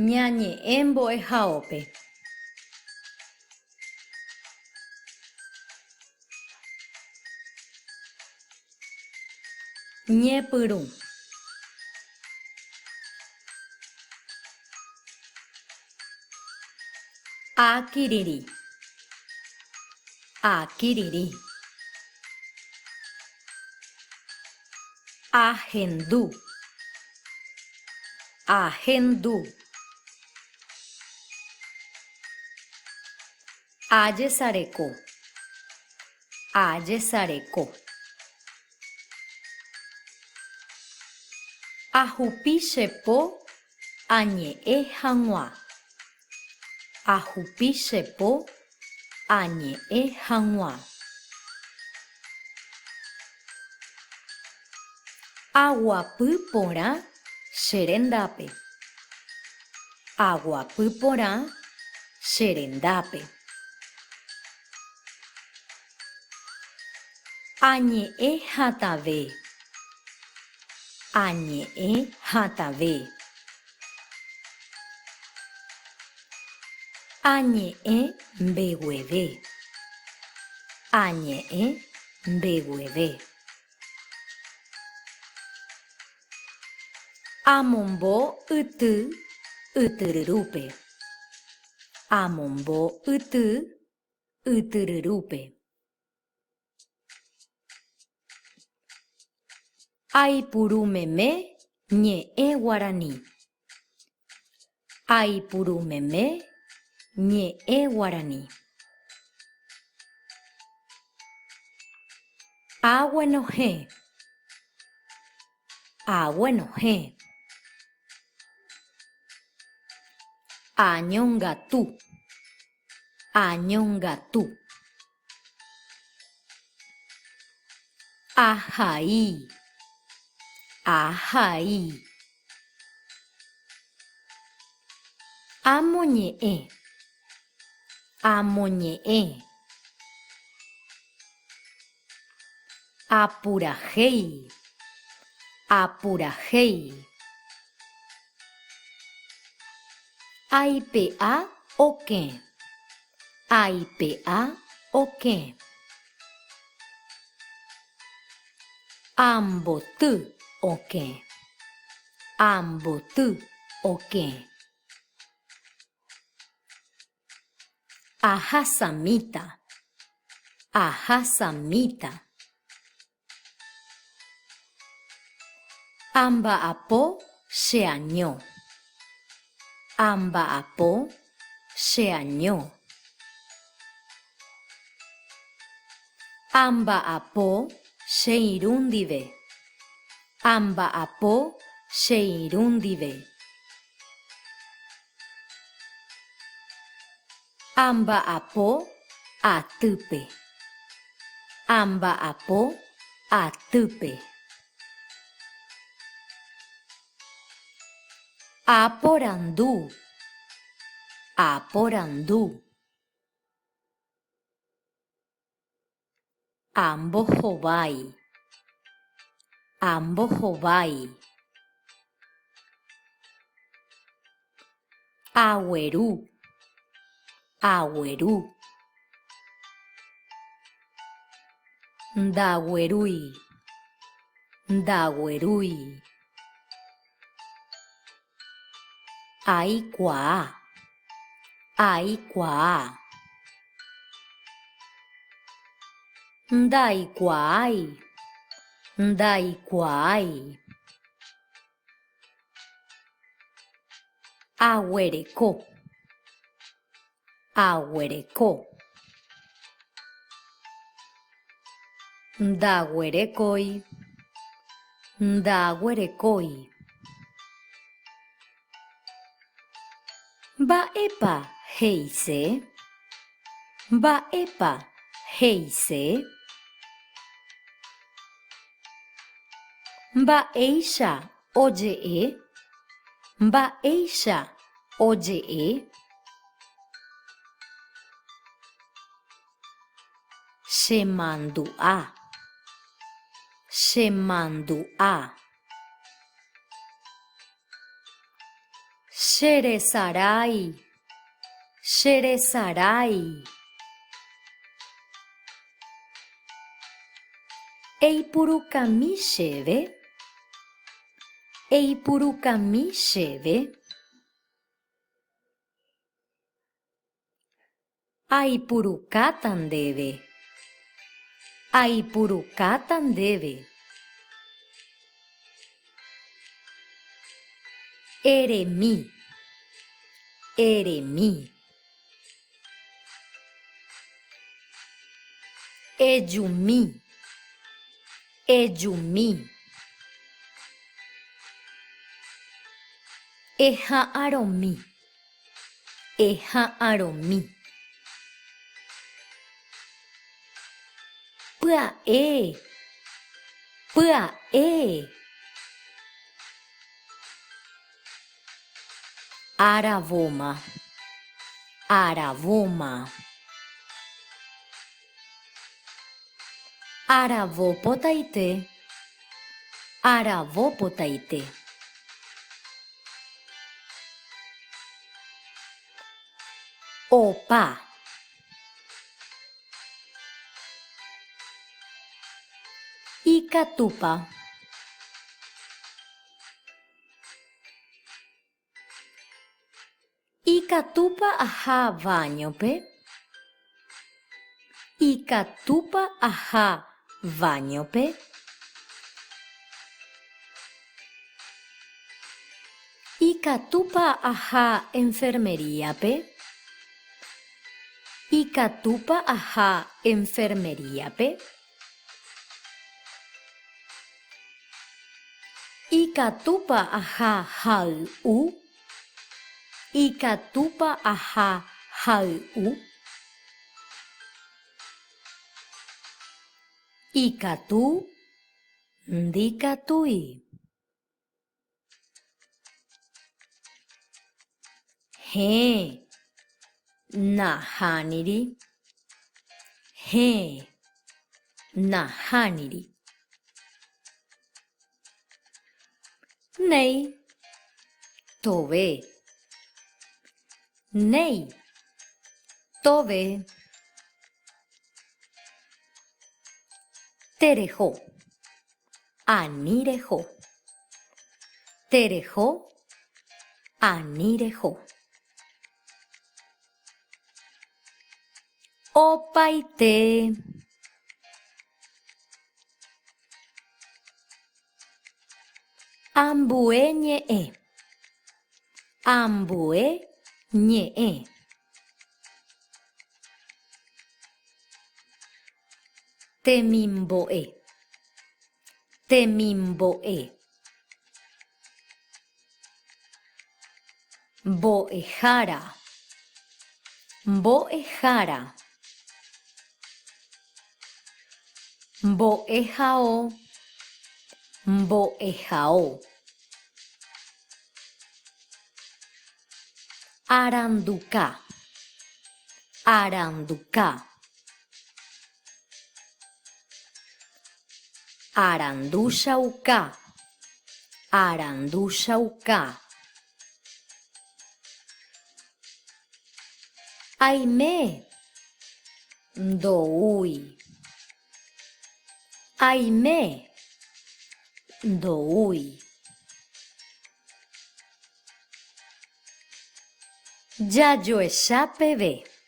Ñañe'ẽ mbo'ehaópe. Ñepyrũ. Akirirĩ. Akirirĩ. Ahendu. Ahendu. Ajesareko. Ajesareko. Ahupi che po añe'ẽ hag̃ua. Ahupi che po añe'ẽ hag̃ua. Aguapy porã che rendápe. Aguapy porã che rendápe. Añe'ẽ hatãve. Añe'ẽ hatãve. Añe'ẽ mbegueve. Añe'ẽ mbegueve. Amombo yty ytyryrúpe. Amombo yty ytyryrúpe. Aipuru meme ñe'ẽ guarani. Aipuru meme ñe'ẽ guarani. Aguenohẽ. Aguenohẽ. Añongatu. Añongatu. Ahai. Ahai. Amoñe'ẽ. Amoñe'ẽ. Apurahéi. Apurahéi. Aipe'a okẽ. Aipe'a okẽ. Amboty okẽ. Amboty okẽ. Ahasamíta. Ahasamíta. Amba'apo cheaño. Amba'apo cheaño. Amba'apo che irũ ndive. Amba'apo che irũ ndive. Amba'apo atýpe. Amba'apo atýpe. Aporandu. Aporandu. Ambohovái. Ambohovái. Agueru. Agueru. Ndaguerúi. Ndaguerúi. Aikuaa. Aikuaa. Ndaikuaái. Ndaikuaái. Aguereko. Aguereko. Ndaguerekói. Ndaguerekói. Mba'épa he'ise? Mba'épa he'ise? Mba'éicha oje'e? Mba'éicha oje'e? Chemandu'a. Chemandu'a. Cheresarái, cheresarái. Eipurukami chéve, eipurukami chéve. Aipurukáta ndéve. Aipurukáta ndéve. Eremi. Eremi. Ejumi. Ejumi. Eha'arõmi. Eha'arõmi. Pya'e. Pya'e. Aravóma. Aravóma. Aravo potaite. Aravo potaite. Opa. Ikatúpa. Ikatúpa aha váñope? Ikatúpa aha váñope? Ikatúpa aha enfermeríape? Ikatúpa aha enfermeríape? Ikatúpa aha hay'u? Ikatúpa aha hay'u? Ikatu, ndikatúi. Héẽ, nahániri. Héẽ, nahániri. Néi, tove. Néi, tove. Tereho. Ani reho. Tereho, ani reho. Opaite. Ambue ñe'ẽ. Ambue ñe'ẽ. Temimbo'e. Temimbo'e. Mbo'ehára. Mbo'ehára. Mbo'ehao. Mbo'ehao. Aranduka. Aranduka. Aranduchauka. Aranduchauka. Aime. Ndoúi. Aime. Ndoúi. Jajoecha peve.